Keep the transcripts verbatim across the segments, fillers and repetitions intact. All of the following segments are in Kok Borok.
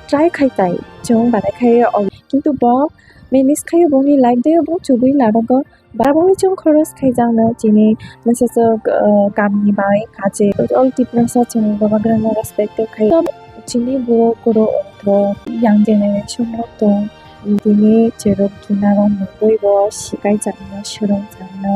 try khai tai, chwng balai khai o, kintu bo manage khai boni life de bo chugui larogo. Baboni chwng khoros khai jangno chini masa chwk, uh, kamni bai kache all Tiprasa chwng bobagrano respect khai. Chini bo koro ongtho young generation rok tong. Tini cherok kinaro mungwi bo sikai changno, swrwng changno.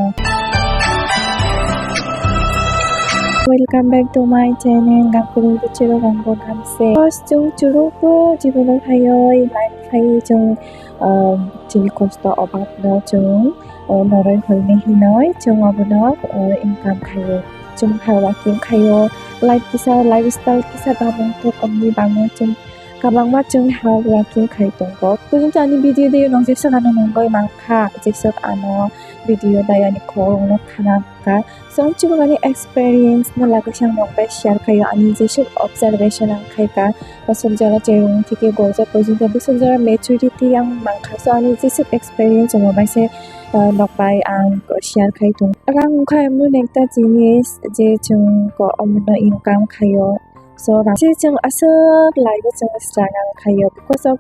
Welcome back to my channel, Gangkurung Bichiro Rangbo Gamse. First, chwng churuk bo jibono phaiwi, life phaiwi chwng, um, chini kosto obab no chwng, uh, noroi hwnwi hinoi chwng obono, uh, income khaio. Chwng hard working khaio, life kisa, lifestyle kisa tamo tok omni bagwi chwng Kabangma chwng hard working khai tongo. Tini ani video de nong jeswk ano mungwi mankha, jeswk ano video dayani khorokno khana kha. So, ang chwng ani experience no lagwi sang nokbai share khaio, ani jeswk observation ang khaika. Aswk jora cherung thike gorjak porjonto bwswk jora maturity ang mankha. So, ani jeswk experience omo bai se, uh, nokbai ang share khai tongo. Rang wngkha emon ekta jinis je chwng ko omono income khaio. So, rang se chwng aswk life o chwng struggle khaio because of,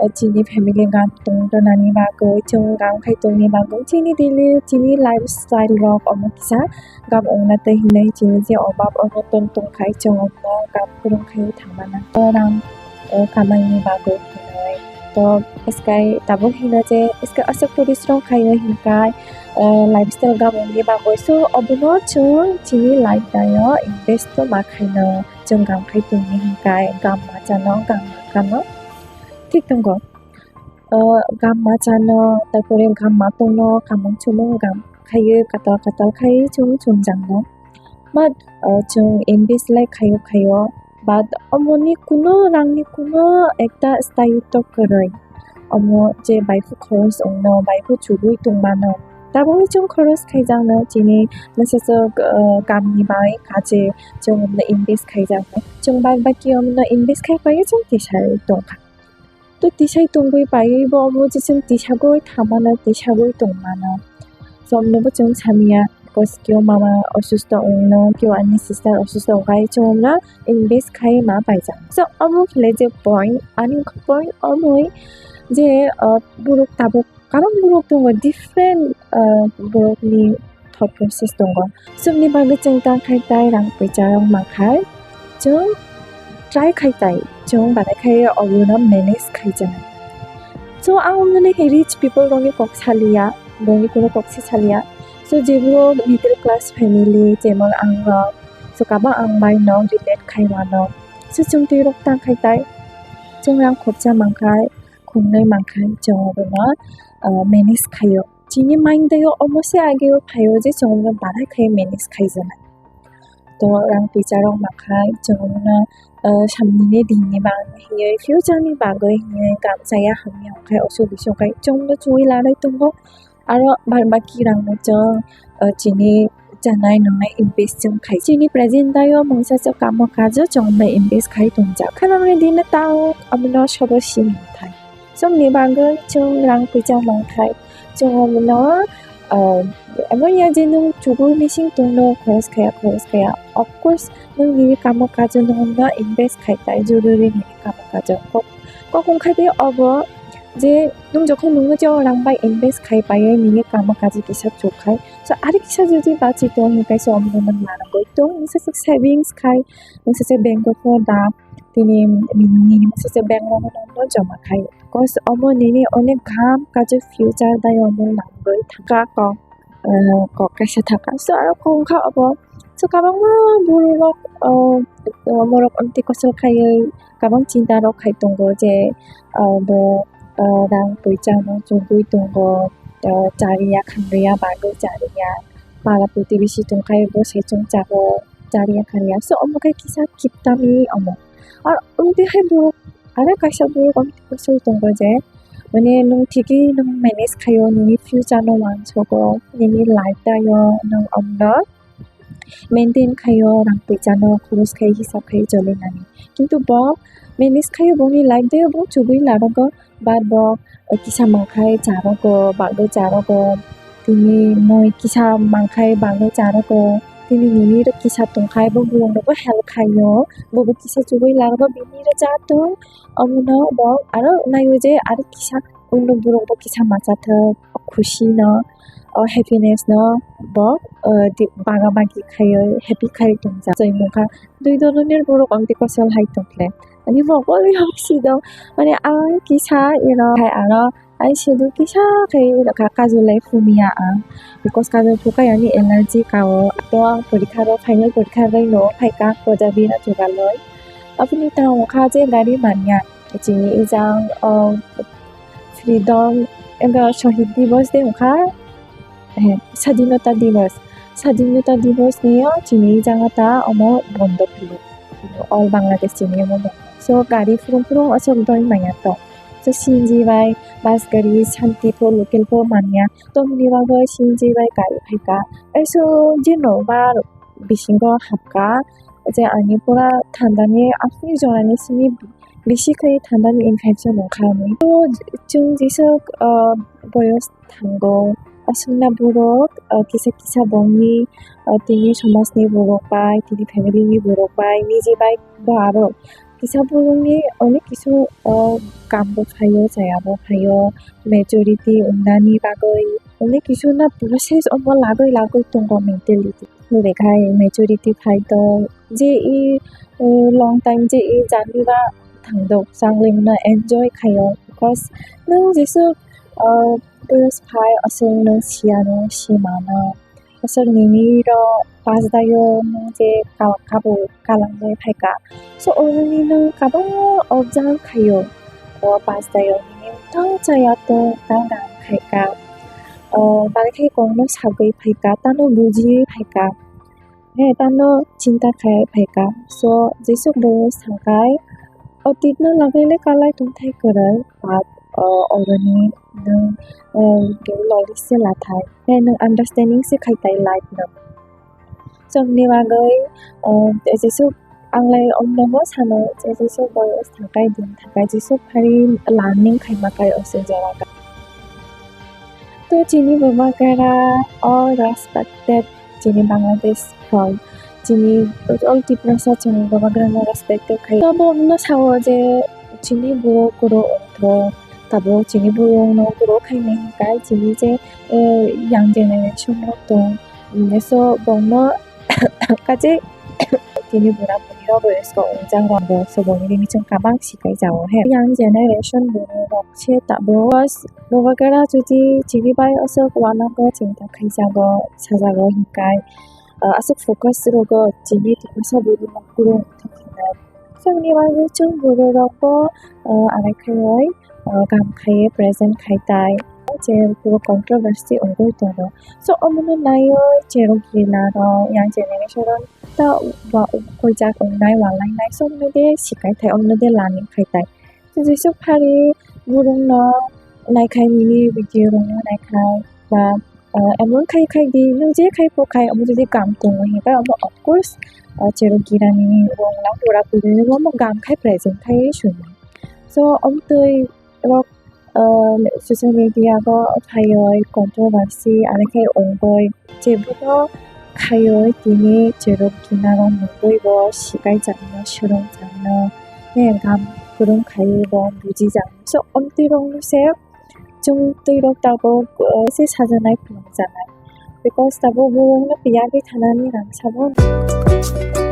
uh, chini family gam tong tonani bagwi, chwng gam khai tongni bagwi, chini daily, chini lifestyle rok omo kisa gam wngna tei hinwi chini je obab omo tong tong khai chwng omo gam kwrwng khai thangmana. So, rang, uh, kamaini bagwi hinwi. To, iskai tabuk hino je, iskai aswk porishrom khaio hinkai, uh, lifestyle gam wngni bagwi. So, obono chwng chini life dayo invest to ma khaino. Chwng gam khai tongni hinkai gam machano, gam makano thik tongo. O gam machano, tarpore gam matongno, kamung chumung gam khaiwi, katal katal khaiwi chwng chumjakno. But, o chwng invest lai khaio khaio, but omoni kuno rangni kuno ekta stayitto kwrwi. Omo je baiphu khoros wngno, baiphu chugui tongmano. Tabukni chwng khoros khaijakno chini masa chwk, o, kamni bai kache chwng omno invest khaijakno. Chwng bad baki omno invest khai paio chwng tisai tongkha. To tisai tongwi paiwi bo omo je chwng tisagwi thamano, tisagwi tongmano. So omno bo chwng samiya, because kio mama osusto wngno, kio ani sister osusto wngkha, chwng omno invest khai ma paijak. So omo khle je point, ani point omoi je, o, borok tabuk Kabang borok tongo, different, ah, borokni thought process tongo. Chwngni bagwi chwng tang khai tai, rang puisa rok man khai, chwng try khai tai, chwng balai khai obono manage khai jana. So, ang omoni rich people rokni kok saliya, bongni kuno kok se saliya. So, je borok middle class family, jemon ang rok, so, kabang ang bai no relate khai mano. So, chwng twi rok tang khai tai, chwng rang khorcha man khai, khungnwi man khai chwng obono, ah, manage khaio. Chini mind o omo se age o phaio je chwng obono barai khai manage khai jana. To rang puisa rok man khai chwng obono, ah, samni ni din ni bagwi hinwi future ni bagwi hinwi gam chaya hamya wng khai osuk bisuk khai chwng no chumui lanai tongo. Aro bad baki rang no chwng, ah, chini chanai nungnai invest chwng khai. Chini present dayo mungsa chwng kamo kajo chwng bai invest khai tongjak. Khanamni din no tao abono sobo simi thai. Chwngni bagwi chwng rang puisa man khai. Chwng abono, ah, abo ya je nwng chugui bising tongno khoros khaya, khoros khaya. Of course, nwng nini kamo kajo nwng no invest khai tai, joruri nini kamo kajo. Kok, kok wng khai de obo je nwng jokhon nwngno je o rang bai invest khai paiwi nini kamo kaji kisa chuk khai. So, ari kisa jodi bachi tong hwn khai se omo nwng managwi tong, nwngsa se savings khai, nwngsa se bank o da, tini nini nwngsa se bank o nwngno joma khai. Cause omo nini onek gham kaji future dai omo nangwi thangkha kok, eh, kok kaisa thangkha. So, aro kok wngkha obo. So, kabangma borok, oh, oh, borok amtwi kosol khaiwi kabang chinta rok khai tongo je, ah, bo, ah, rang puisa no chugui tongo, ah, chariya khanriya bagwi chariya, para protibesi tongkhai bo se chwngsago chariya khanriya. So omo khe kisa kittami omo. Ar amtwi hai borok aro kaisa borok amtwi kosol tongo je, mane nwng thigwi nwng manage khaio nini future no uansugo, nini life dayo nwng omno maintain khaio, rang puisa no khorus khai hisab khai choli nani. Kintu bo manage khaio, boni life de bo chugui larogo, but bo kisa man khai charogo, bagwi charogo, tini mui kisa man khai bagwi charogo. tini nini rok kisa tongkhai, bo borok no bo help khaio, bo bo kisa chugui largo bini rok ja tong, omono bo aro naio je aro kisa ulo borok bo kisa macha thok khusi no, o happiness no bo, o, di-, baga bagi khaio, happy khai tongja. Chai mokha dui doronir borok ang tei kosol hai tongkhe. Ani mokol ni hok si dong. Mane ang kisa ino hai aro ai sedu kisa khai ino ka kajulai phumia ang. Because kajul phukai ani allergy kao. To ang porikha ro final porikha bai no phaika pojabi na chugaloi. Aboni tamo kha je gari manya. Chini ijang, o, freedom, ega Shahid Divas de wngkha, eh, Sadhinata Divas. Sadhinata Divas ni o chini ijang ta omo bondo philo. All Bangladesh chini omo no. So, gari phurung phurung aswk doi manya to. So, C N G bai, bus gari, Santipur, local po manya. Tomni bagwi C N G bai gari phaika. Eso, je no bar bisingo hapka. Je ani pura thandani asli jorani simi bisi khai thandani infection wngkha hinwi. To chwng jesa, ah, boyos thango. Aswkna borok, ah, kisa kisa bongni, ah, tini somajni borok bai, tini family ni borok bai, niji bai bo aro kisa borokni onek kisu, ah, kam bo phaio, chaya bo phaio, majority wngnani bagwi onek kisu na process omo lagwi lagwi tongo mentality. Bekhai majority phai to je i, uh, long time je i journey ba thangdok changli mano enjoy khaio because nwng jesuk, uh, bwsphai aswk nwng siyano simano aswk nini ro pajdaio nwng je ka-, kabo kalangjai phaika. So, oroni nwng kabangma observe khaio. O pajdaio nini tang chaya to tang ram khaika. O, bagwi khe kokno sagwi phaika, tano bujiwi phaika. He, tano chinta khai phaika. So, jesuk bo sangkai, otitno lagwi le kalai tongthai kwrwi, but, o, oroni nwng, o, lolise lathai. He, nwng understanding se khai tai life no. Chwngni bagwi, o, jesuk ang lai omno bo sano, jesuk bo sangkai din thakai, jesuk phari learning khaima kai o se jora. To chini Bubagra all respected chini Bangladesh rok, chini all Tiprasa chini Bubagra no respected khai. To bo no sao je chini borok kuro ongtho, tabo chini borok no kuro khainai hinkai chini je, eh, young generation rok tong. So bongno kaje tini bura buri rok boyosko wngjak rok bo, so bongni bini chwng kabang sikai jago he. Young generation borok se tabo Bubagra jodi chini bai aswk uanago chinta khaijago, sajago hinkai, ah, aswk focus rogo chini Tiprasa borok no kuro wngthok hinwi. Chwngni bagwi chwng borok rok bo, ah, arai khaiwi, ah, kam khaiwi present khai tai. Je puro controversy wngwi tongo. So omono naiwi cherok gila rok young generation rok ta wa-, koijak wngnai, walainai, so omno de sikai thai, omno de learning khai tai. Jesuk phari borokno naikhai nini video rokno naikhai ba, ah, emon khai khai di, nwng je khai pho khai, omo jodi kam tongo hinkai, omo of course, ah, cherok girani rong lang pura puri omo kam khai present khai swngo. So, omo twi rok, ah, social media o phaiwi controversy, aro khe wngwi je bono khaiwi tini cherok gina rok nugwi bo sikai jakno, swrwng jakno, he kam kwrwng khaiwi bo buji jakno. So, omo twi rokno se chwng twi rok tabuk, uh, se sajanai phunukjanai. Because tabuk borokno piyagwi thanani rang sabo.